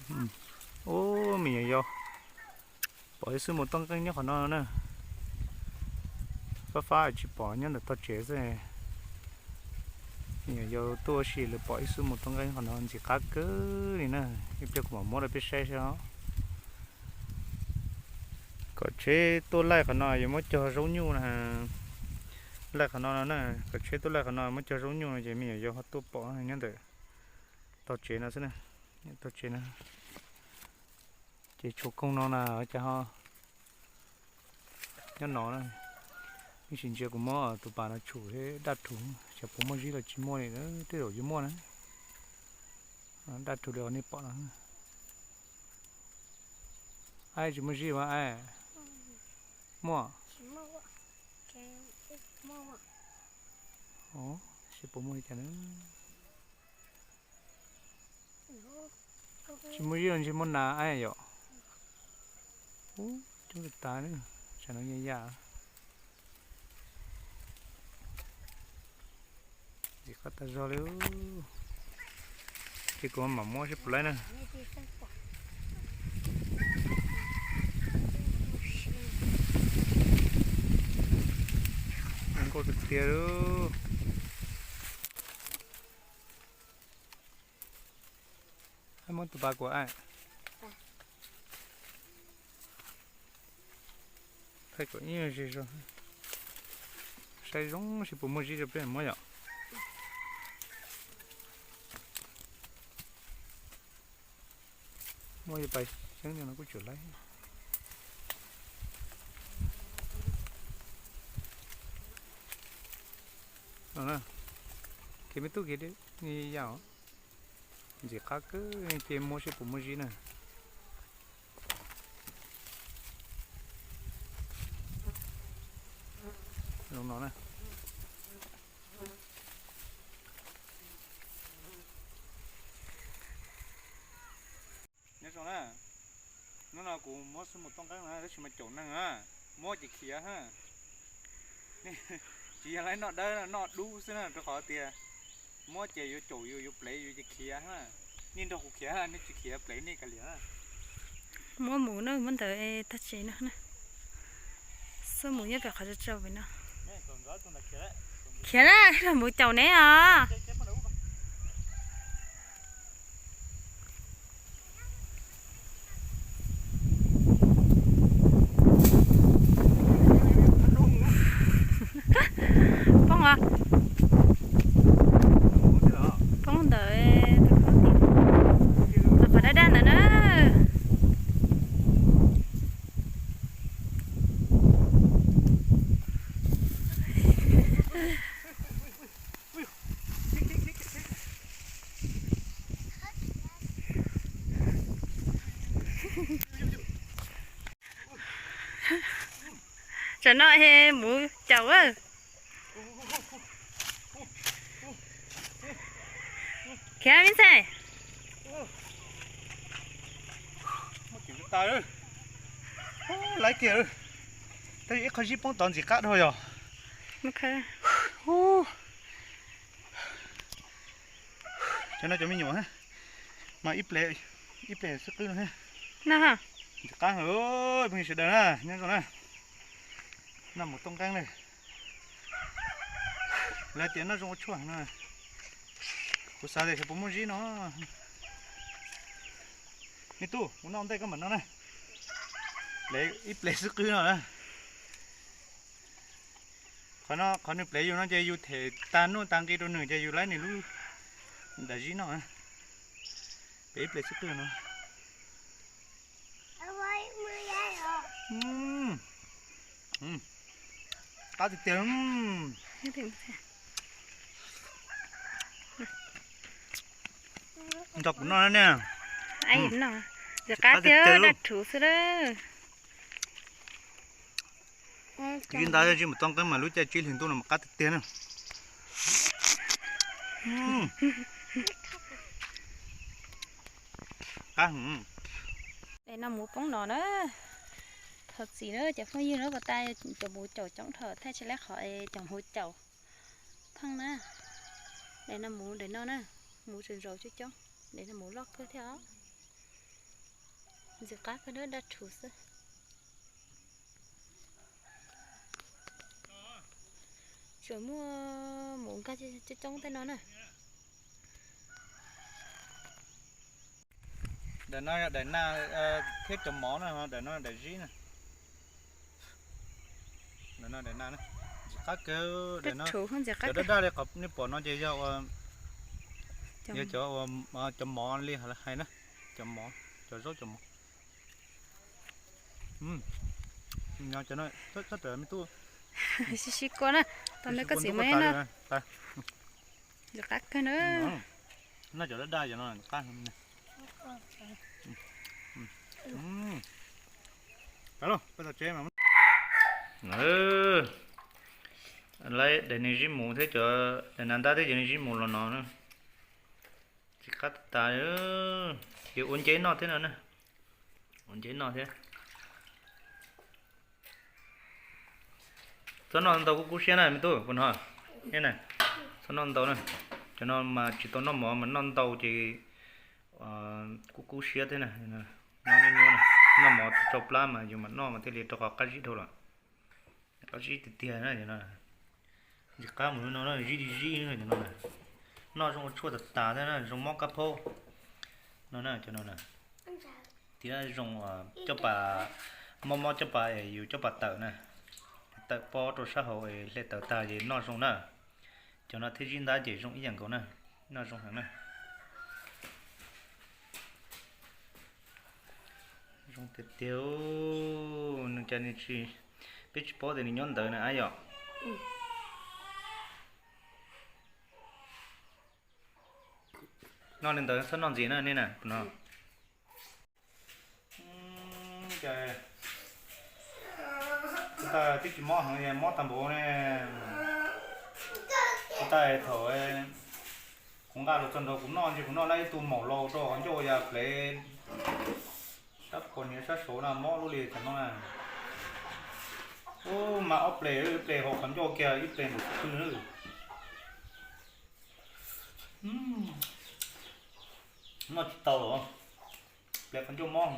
Ub, me nyuam yaus pom ib xub mus tooj qeej nyob qhov no na. Fab fab tsis pom, nyob ntawm tog tsev xwb. Me nyuam yaus tuaj ua si lawv pom ib xub mus tooj qeej qhov no ntxim qab kawg li na. Ib pliag kuv mam muab rau peb saib saib os. Kom tsheb tuaj laij qhov no yuav muab cog zaub nyuj na. Laij qhov no no na, kom tsheb tuaj laij qhov no muab cog zaub nyuj no ces me nyuam yaus ho tuaj pom nyob ntawm tog tsev no xwb na. Tog tsev no ces tshuav koog no na, cas ho nyob no na. Yeej tsis ntsia kuv muab tus pas no tshum thiab daj rhuv, xyov puas muaj zib los tsis muaj li, tej zaum yuav muaj na. Daj rhuv li nej pom no. Aib, tsis muaj zib mas aib? Muaj. Seb puas muaj li cas na. Tsis muaj zib los ntshe muaj nas aib yom. Ub, coob tas tas, tsam no ya yam. Ntxim qab tag zog li. Ces kuv mam muab seb puas laib na. Zoo nkauj tiag tiag li. Muab tus pas kuv aib. Thaij kom ib ze zog. Saib zoo seb puas muaj zib rau peb muab yom. Muaj ib pas xyoob no kuj tseem laib. Kev me tub kev ya os. Ntxim qab kawg, ces muab seb puas muaj zib na. Zoo no na. Nyob zoo na, hnub no kuv muab xub mus tooj qeeb na, tab sis mas caum neeg na, muab ces khiav ha. Tsis yog lawv noj dawb noj dub xwb na, rau qhov tias muab ces yuav caum yus yuav plev yus ces khiav ha. Nej nrog kuv khiav ha, nej tsis khiav plev nej kav liam. Muab mus na, muab ntawd tag tsev no na. Xub mus nyob pem qhov tsau tsau pem no. Khiav na, los mus caum neb os. Poob os. Poob ntawm tus qhov daj daj ntawd na. Tsam no es mus caum. Khiav me ntxhais. Laiv kiag, tab sis ib qho zib poob tod ntxim qab dhau yog. Cov no cov me nyuam mas ib ple xwb qwb no. Ntxim qab, phooj ywg sawv daws na, nyob zoo na. Noj mus tooj qeeb na. Lawv tias noj zoo ua tshuaj no. Kuv xav tias xyov puas muaj zib no. Me tub, kuv noj ntej koj mam noj na. Ib ple xwb qwb no na. Qhov no, qhov nws plev yus no ces yus them tag nuj tag nqi rau nws ces yus laib nws lub nram zib noj. Pem ib ple xwb qwb no. Qab tiag tiag. Nrog kuv noj ne. Qab tiag, daj rhuv xwb lawm. Zib ntawd yog zib mus tooj qeeb mas lub caij tsis hli ntuj no mas qab tiag tiag na. Qab. Daim no mus poob no na. Thov txim na cov phooj ywg na, pas tas cov mus caum coob dhau, thaij tsis laib qhov cov mus caum pheej na. Daim no mus daim no na, mus tsaus ntsaus coob coob, daim no mus loj kawg thiab os. Ntxim qab kawg na, daj rhuv xwb. Tsuas muaj mus nkag coob coob tej no na. Daim no yog daim nas thiab cov mov na, daim no daim zib na. Daim no daim nas na, ntxim qab kawg. Daim no cov daj daj li qhov nej pom no ces yog ua, yog cov ua, cov mov li hais na, cov mov, cov zaub cov mov. Nyob cov no, sib sib kua na, tau me koj txiv me na. Ntxim qab kawg na. Noj cov daj daj cov no qab. Lawv daim niag zib mus thiab cov, daim nas ntab thiab cov niag zib mus los no na. Ntxim qab tas tas. Ces ua nceb noj thiab no na. Ua nceb noj thiab. Txhob noj ntau kub kub siab na me tub, puas hnov? Txhob noj ntau na. Cov no mas tsis tau noj mov mas noj ntau ces kub kub siab thiab na. Noj nyuaj nyuaj, noj mov tsis tsau plab mas yus mam noj mas thiaj li rau qhov qab zib dhau lawm. Qab zib tiag tiag na cov no. Ntxim qab mus li no, zib zib no cov no. Noj zoo ua tshuaj tas tas thiab na, zoo mob kab phaub no na cov no na. Thiab zoo coj pas, mob mob coj pas es yus coj pas tawm na, tawm pob rau sab hauv es hle tawm tag ces noj zoo na. Cov no thiab zib ntab ces zoo ib yam nkaus na, noj zoo heev na. Zoo tiag tiag. Nws cas nws tsis, peb tsis paub tias nws nyob ntawd na ab yom. Noj li ntawd txhob noj ntxiv na nej na no. Cas tib tsis mob heev, mob tag npaum ne. Tsis tas thaum kuv nqa los txog nrog kuv noj, ntshe kuv noj lab ib tug maum laus rau qhov ncauj ya plev sab pos niag sab saud na, mob lub li tam no na. Ub, mas ob plev, ib plev hauv qhov ncauj kiag, ib plev ntawm xub pwg na. Noj tsis tau los plev qhov ncauj mob.